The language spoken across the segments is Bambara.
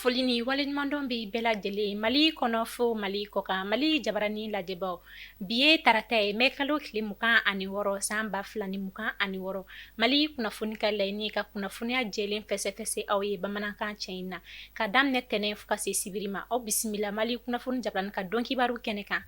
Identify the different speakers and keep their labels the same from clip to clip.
Speaker 1: foli ni waleɲumandɔn bɛ bɛɛ lajɛlen Mali kɔnɔ fo Mali kɔkan, Mali jabarani lajɛbaw. Bi ye tarata ye, mɛ kalo tile 26 san 2026. Mali kunnafoni ka laɲini ka kunnafoniya jɛlen fɛsɛfɛsɛ aw ye bamanankan cɛ in na, ka daminɛ tɛnɛn fo ka se sibiri ma. Aw bisimila Mali kunnafoni jabarani ka don kibaru kɛnɛ kan.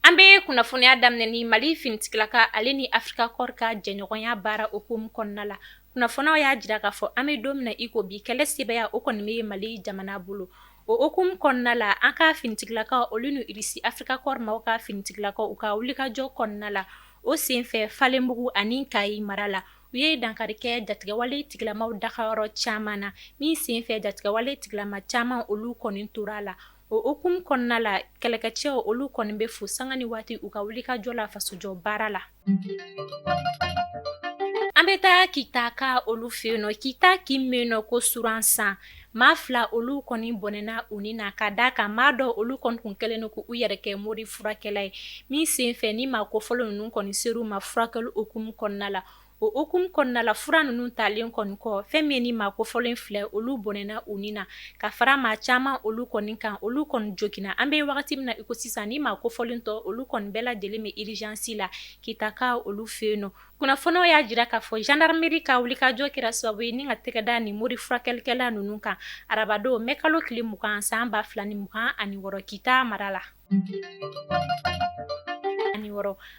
Speaker 1: An bɛ kunnafoniya daminɛ ni Mali finitigilaka ale ni Africa Corps ka jɛɲɔgɔnya baara hukumu kɔnɔna la. Kunnafoniyaw y'a jira k'a fɔ an bɛ don min na i ko bi, kɛlɛ sebaya o kɔni bɛ Mali jamana bolo. O hukumu kɔnɔna la, an ka finitigilakaw olu ni Irisi Africa Corps maaw ka finitigilakaw u ka wulikajɔ kɔnɔna la, o senfɛ Falenbugu ani Kayi mara la, u ye dankari kɛ jatigɛwale tigilamaw dagayɔrɔ caman na, min senfɛ jatigɛwale tigilama caman olu kɔni tora a la. O hukumu kɔnɔna la, kɛlɛkɛcɛw olu kɔni bɛ fo sanga ni waati u ka wulikajɔ la fasojɔ baara la. An bɛ taa Kita ka olu fɛ yen nɔ. Kita kin bɛ yen nɔ ko Suransan, maa fila olu kɔni bɔnɛna u ni na, ka d'a kan maa dɔ olu kɔni kun kɛlen don k'u yɛrɛ kɛ mori furakɛla ye, min senfɛ ni maa kofɔlen ninnu kɔni ser'u ma furakɛli hukumu kɔnɔna la. O hukumu kɔnɔna la, fura ninnu talen kɔni kɔ, fɛn min ye ni maa kofɔlen filɛ olu bɔnɛna u ni na, ka fara maa caman olu kɔni kan, olu kɔni joginna. An bɛ wagati min na i ko sisan, ni maa kofɔlen tɔ olu kɔni bɛɛ lajɛlen bɛ urgence la Kitaka olu fɛ yen nɔ. Kunnafoniw y'a jira k'a fɔ gendarmerie ka wulikajɔ kɛra sababu ye ni ka tɛgɛ da nin mori furakɛlikɛla ninnu kan arabadon mɛ kalo tile 20 san 2026 Kita mara la. 6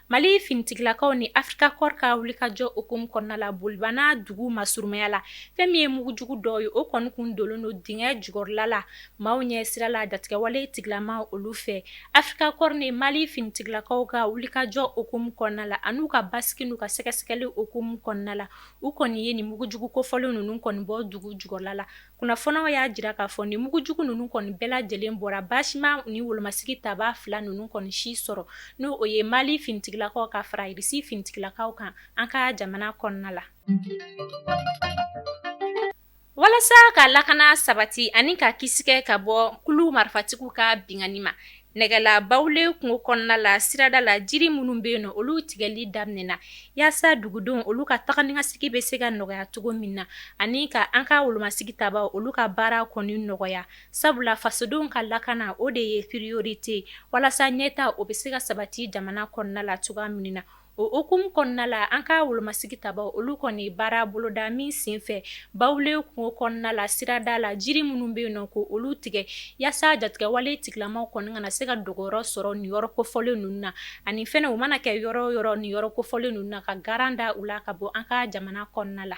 Speaker 1: Mali finitigilakaw ni Africa Corps ka wulikajɔ hukumu kɔnɔna la, Bolibana dugu masurunya la, fɛn min ye mugujugu dɔw ye, o kɔni kun donnen don dingɛ jukɔrɔla la maaw ɲɛ sira la jatigɛwale tigilama olu fɛ. Africa Corps ni Mali finitigilakaw ka wulikajɔ hukumu kɔnɔna la, an'u ka basigi n'u ka sɛgɛsɛgɛli hukumu kɔnɔna la, u kɔni ye nin mugujugu kofɔlen ninnu kɔni bɔ dugu jukɔrɔla la. Kunnafoniw y'a jira k'a fɔ nin mugujugu ninnu kɔni bɛɛ lajɛlen bɔra, baasi ma ni wolomasigi tabaa fila ninnu kɔni si sɔrɔ, n'o o ye Mali finitigilakaw ka fara Irisi finitigilakaw kan an ka jamana kɔnɔna la. Walasa ka lakana sabati ani ka kisi kɛ ka bɔ kulu marifatigiw ka binkanni ma, Nɛgɛla Bawule kungo kɔnɔna la, sirada la, jiri minnu bɛ yen nɔ, olu tigɛli daminɛna yaasa dugudenw olu ka taga ni ka segin bɛ se ka nɔgɔya cogo min na, ani ka an ka wolomasigi tabaw olu ka baara kɔni nɔgɔya, sabula fasodenw ka lakana o de ye priorité walasa ɲɛtaa o bɛ se ka sabati jamana kɔnɔna la cogoya min na. O hukumu kɔnɔna la, an ka wolomasigi tabaw olu kɔni baara boloda min senfɛ Bawule kungo kɔnɔna la, sirada la, jiri minnu bɛ yen nɔ ko olu tigɛ yaasa jatigɛwale tigilamaw kɔni kana se ka dogoyɔrɔ sɔrɔ nin yɔrɔ kofɔlen ninnu na, ani fɛnɛ u mana kɛ yɔrɔ o yɔrɔ nin yɔrɔ kofɔlen ninnu na, ka garan da u la ka bɔ an ka jamana kɔnɔna la.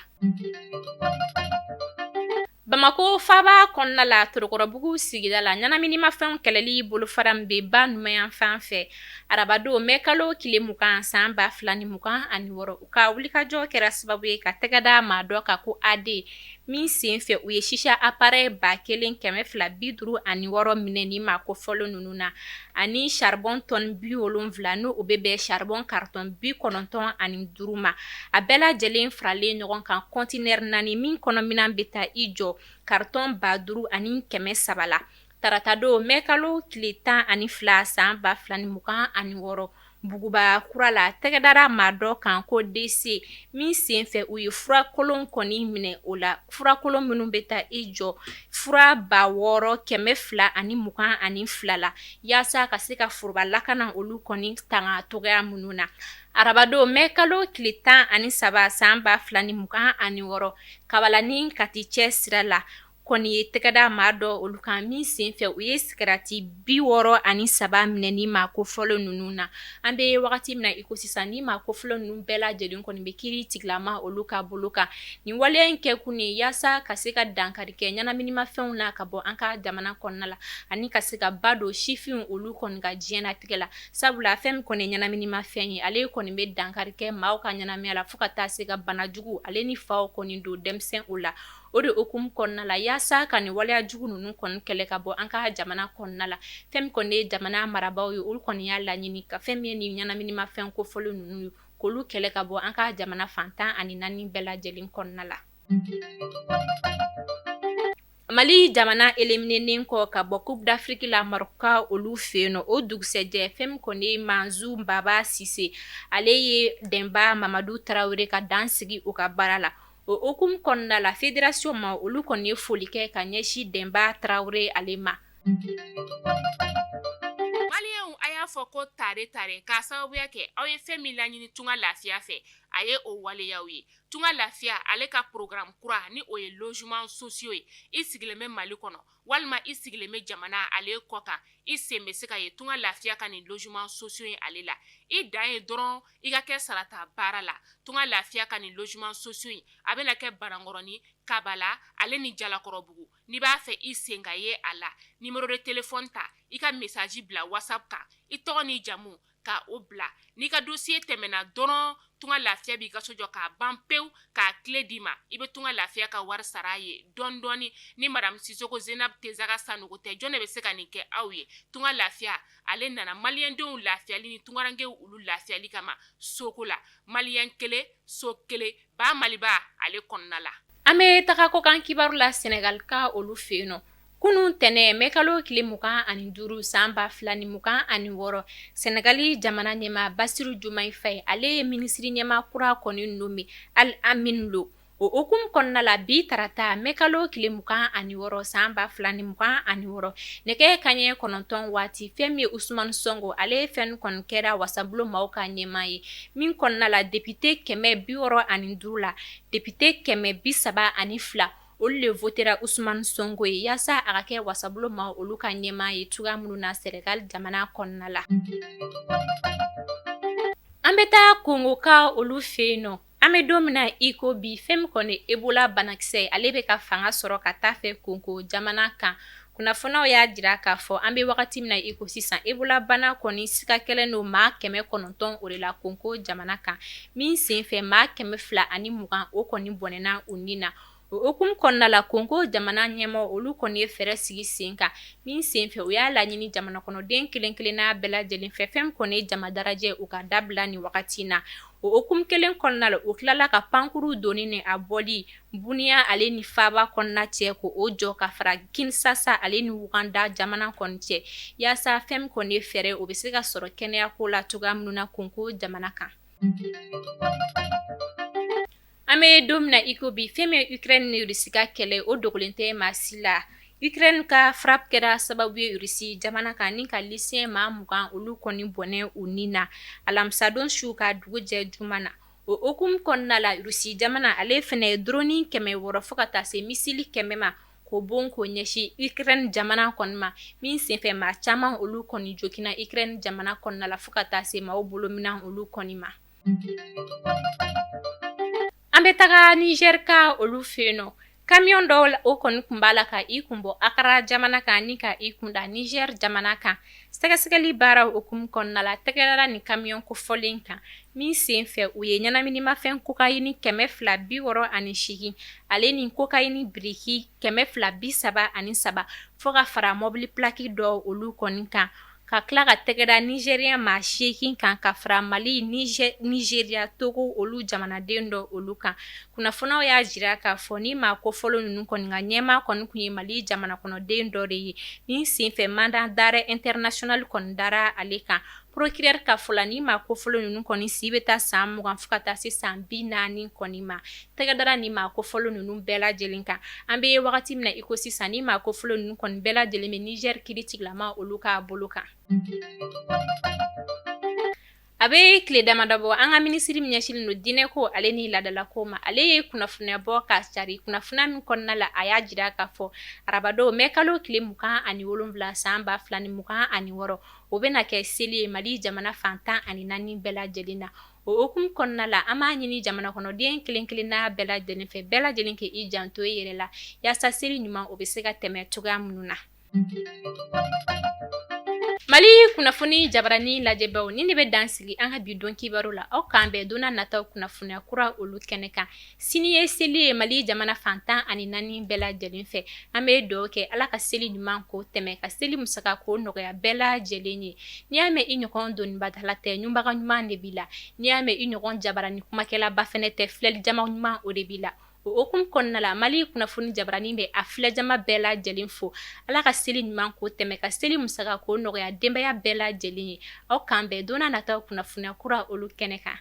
Speaker 1: Bamakɔ faaba kɔnɔna la, Torokɔrɔbugu sigida la, ɲɛnaminimafɛnw kɛlɛli bolofara min bɛ ba numanyanfan fɛ, arabadon mɛ kalo tile 20 san 2026, u ka wulikajɔ kɛra sababu ye ka tɛgɛ da maa dɔ kan ko AD, min senfɛ u ye sisa appareil 1256 minɛ ni maa kofɔlen ninnu na, ani charbon tɔni 70, n'o o bɛ bɛn charbon carton 95 ma. A bɛɛ lajɛlen faralen ɲɔgɔn kan conteneur naani min kɔnɔminɛn bɛ taa i jɔ carton 5300 la. Taratadon mɛ kalo tile 12 san 2026, Buguba kura la, tɛgɛ dara maa dɔ kan ko DC, min senfɛ u ye fura kolon kɔni minɛ o la, fura kolon minnu bɛ taa i jɔ fura 6222 la, yaasa ka se ka foroba lakana olu kɔni tanga cogoya minnu na. Arabadon mɛ kalo tile 13 san 2026, Kabala ni Kati cɛ sira la, kɔni ye tɛgɛ da maa dɔ olu kan min senfɛ u ye sigarati 63 minɛ ni maa kofɔlen ninnu na. An bɛ wagati min na i ko sisan, ni maa kofɔlen ninnu bɛɛ lajɛlen kɔni bɛ kiiri tigilama olu ka bolo kan. Nin waleya in kɛkun ye yaasa ka se ka dankari kɛ ɲɛnaminimafɛnw na ka bɔ an ka jamana kɔnɔna la, ani ka se ka ba don sifinw olu kɔni ka diɲɛnatigɛ la, sabula fɛn min kɔni ye ɲɛnaminimafɛn ye, ale kɔni bɛ dankari kɛ maaw ka ɲɛnamaya la fo ka taa se ka banajugu ale ni faw kɔni don denmisɛn o la. O de hukumu kɔnɔna la, yaasa ka nin waleya jugu ninnu kɔni kɛlɛ ka bɔ an ka jamana kɔnɔna la, fɛn min kɔni ye jamana marabaaw ye, olu kɔni y'a laɲini ka fɛn min ye nin ɲɛnaminimafɛn kofɔlen ninnu ye, k'olu kɛlɛ ka bɔ an ka jamana fan 14 bɛɛ lajɛlen kɔnɔna la. Mali jamana éliminenen kɔ ka bɔ Coupe d'Afrique la Maroc ka olu fɛ yen nɔ, o dugusɛjɛ, fɛn min kɔni ye Manzu Baba Sise, ale ye Denba Mamadu Tarawele ka dan sigi u ka baara la. O hukumu kɔnɔna la, fédération ma olu kɔni ye foli kɛ ka ɲɛsin Denba Tarawele ale ma.
Speaker 2: Maliyɛnw, a y'a fɔ ko tare tare, k'a sababuya kɛ aw ye fɛn min laɲini Tunga Lafiya fɛ, a ye o waleyaw ye. Tunga Lafiya ale ka programme kura ni o ye logement sociaux ye. I sigilen bɛ Mali kɔnɔ walima i sigilen bɛ jamana ale kɔ kan, i sen bɛ se ka ye Tunga Lafiya ka nin logement sociaux ye ale la. I dan ye dɔrɔn i ka kɛ sarata baara la. Tunga Lafiya ka nin logement sociaux in, a bɛna kɛ Banankɔrɔni, Kabala ale ni Jalakɔrɔbugu. N'i b'a fɛ i sen ka ye a la, numéro de téléphone ta, i ka message bila WhatsApp kan, i tɔgɔ n'i jamu ka o bila. N'i ka dossier tɛmɛna dɔrɔn, Tunga Lafiya b'i ka so jɔ k'a ban pewu, k'a clé d'i ma. I bɛ Tunga Lafiya ka wari sara a ye dɔɔni dɔɔni. Ni madame Sisoko Zenab Tezaga Sanogo tɛ, jɔn de bɛ se ka nin kɛ aw ye? Tunga Lafiya ale nana maliyɛndenw lafiyali ni tungarankew olu lafiyali kama soko la. Maliyɛn kelen, so kelen, ba Maliba ale kɔnɔna la.
Speaker 1: An bɛ taga kɔkan kibaru la, Senegal ka olu fɛ yen nɔ. Kunun tɛnɛ, mɛkalo tile 25 san 2026, Senegali jamana ɲɛmaa Basiru Jumayi Fayi, ale ye minisiri ɲɛmaa kura kɔni nommé, Al Amin Lo. O hukumu kɔnɔna la, bi tarata, mɛkalo tile 26 san 2026, nɛgɛ kanɲɛ 9 waati, fɛn min ye Usumani Sɔnko, ale ye fɛn kɔni kɛra wasabulon maaw ka ɲɛmaa ye, min kɔnɔna la député 165 la, député 132, olu le votera Usumani Sonko ye yaasa a ka kɛ wasabulon maaw olu ka ɲɛmaa ye cogoya minnu na Senegal jamana kɔnɔna la. An bɛ taa Kongo ka olu fɛ yen nɔ. An bɛ don min na i ko bi, fɛn min kɔni Ebola banakisɛ, ale bɛ ka fanga sɔrɔ ka taa fɛ Kongo jamana kan. Kunnafoniyaw y'a jira k'a fɔ an bɛ wagati min na i ko sisan, Ebola bana kɔni siga kɛlen don maa 900 o de la Kongo jamana kan, min senfɛ maa 220 o kɔni bɔnɛna u ni na. O hukumu kɔnɔna la, Kongo jamana ɲɛmɔgɔ olu kɔni ye fɛɛrɛ sigi sen kan, min senfɛ u y'a laɲini jamana kɔnɔden kelen kelenna bɛɛ lajɛlen fɛ, fɛn min kɔni ye jama darajɛ, u ka dabila nin wagati in na. O hukumu kelen kɔnɔna la, u tilala ka pankuru donni ni a bɔli Buniya ale ni faaba kɔnɔna cɛ, ko o jɔ ka fara Kinsasa ale ni Wuganda jamana kɔni cɛ, yaasa fɛn min kɔni ye fɛɛrɛ, o bɛ se ka sɔrɔ kɛnɛyako la cogoya minnu na Kongo jamana kan. An bɛ don min na i ko bi, fɛn min ye Ukraine ni Russie ka kɛlɛ, o dogolen tɛ maa si la. Ukraine ka frappe kɛra sababu ye Russie jamana kan ni ka lycéen maa 20 olu kɔni bɔnɛ u ni na alamisadon su ka dugu jɛ juma na. O hukumu kɔnɔna la, Russie jamana ale fana ye drone 600 fo ka taa se missile 100 ma, k'o bon k'o ɲɛsin Ukraine jamana kɔni ma, min senfɛ maa caman olu kɔni joginna Ukraine jamana kɔnɔna la fo ka taa se maaw bolominɛn olu kɔni ma. An bɛ taga Niger ka olu fɛ yen nɔ. Camion dɔw o kɔni tun b'a la ka i kun bɔ Akara jamana kan ni ka i kun da Niger jamana kan. Sɛgɛsɛgɛli baaraw hukumu kɔnɔna la, tɛgɛ dara nin camion kofɔlen kan, min senfɛ u ye ɲɛnaminimafɛn kokayini 268 ale ni kokayini biriki 233 fo ka fara mɔbili plaki dɔw olu kɔni kan, ka tila ka tɛgɛ da Nigérien maa 8 kan ka fara Mali, Nigéria, Togo olu jamanaden dɔ olu kan. Kunnafoniyaw y'a jira k'a fɔ ni maa kofɔlen ninnu kɔni ka ɲɛmaa kɔni tun ye Mali jamana kɔnɔden dɔ de ye, min senfɛ mandat d'arrêt international kɔni dara ale kan. Procureur ka fɔ la, ni maa kofɔlen ninnu kɔni si bɛ taa san 20 fo ka taa se san 40 kɔni ma. Tɛgɛ dara ni maa kofɔlen ninnu bɛɛ lajɛlen kan. An bɛ wagati min na i ko sisan, ni maa kofɔlen ninnu kɔni bɛɛ lajɛlen bɛ Niger kiritigilama olu ka bolo kan. A bɛ tile damadɔ bɔ, an ka minisiri min ɲɛsinnen don diinɛko ale ni laadalako ma, ale ye kunnafoniya bɔ ka cari. Kunnafoniya min kɔnɔna la, a y'a jira k'a fɔ arabadon mɛ kalo tile 27 san 2026, o bɛna kɛ seli ye Mali jamana fan 14 bɛɛ lajɛlen na. O hukumu kɔnɔna la, an b'a ɲini jamana kɔnɔden kelen kelenna bɛɛ lajɛlen fɛ, bɛɛ lajɛlen k'i janto i yɛrɛ la yaasa seli ɲuman o bɛ se ka tɛmɛ cogoya minnu na. Mali kunnafoni jabarani lajɛbaw, nin de bɛ dan sigi an ka bi don kibaru la. Aw k'an bɛn don nataw kunnafoniya kura olu kɛnɛ kan. Sini ye seli ye Mali jamana fan 14 bɛɛ lajɛlen fɛ. An bɛ dugawu kɛ Ala ka seli ɲuman ko tɛmɛ, ka seli musaka ko nɔgɔya bɛɛ lajɛlen ye. N'i y'a mɛn i ɲɔgɔn dɔnnibadala tɛ, ɲunbaga ɲuman de b'i la. N'i y'a mɛn i ɲɔgɔn jabarani kumakɛlaba fɛnɛ tɛ, filɛli jama ɲuman o de b'i la. O hukumu kɔnɔna la, Mali kunnafoni jabaranin bɛ a filɛjama bɛɛ lajɛlen fo. Ala ka seli ɲuman ko tɛmɛ, ka seli musaka ko nɔgɔya denbaya bɛɛ lajɛlen ye. Aw k'an bɛn don nataw kunnafoniya kura olu kɛnɛ kan.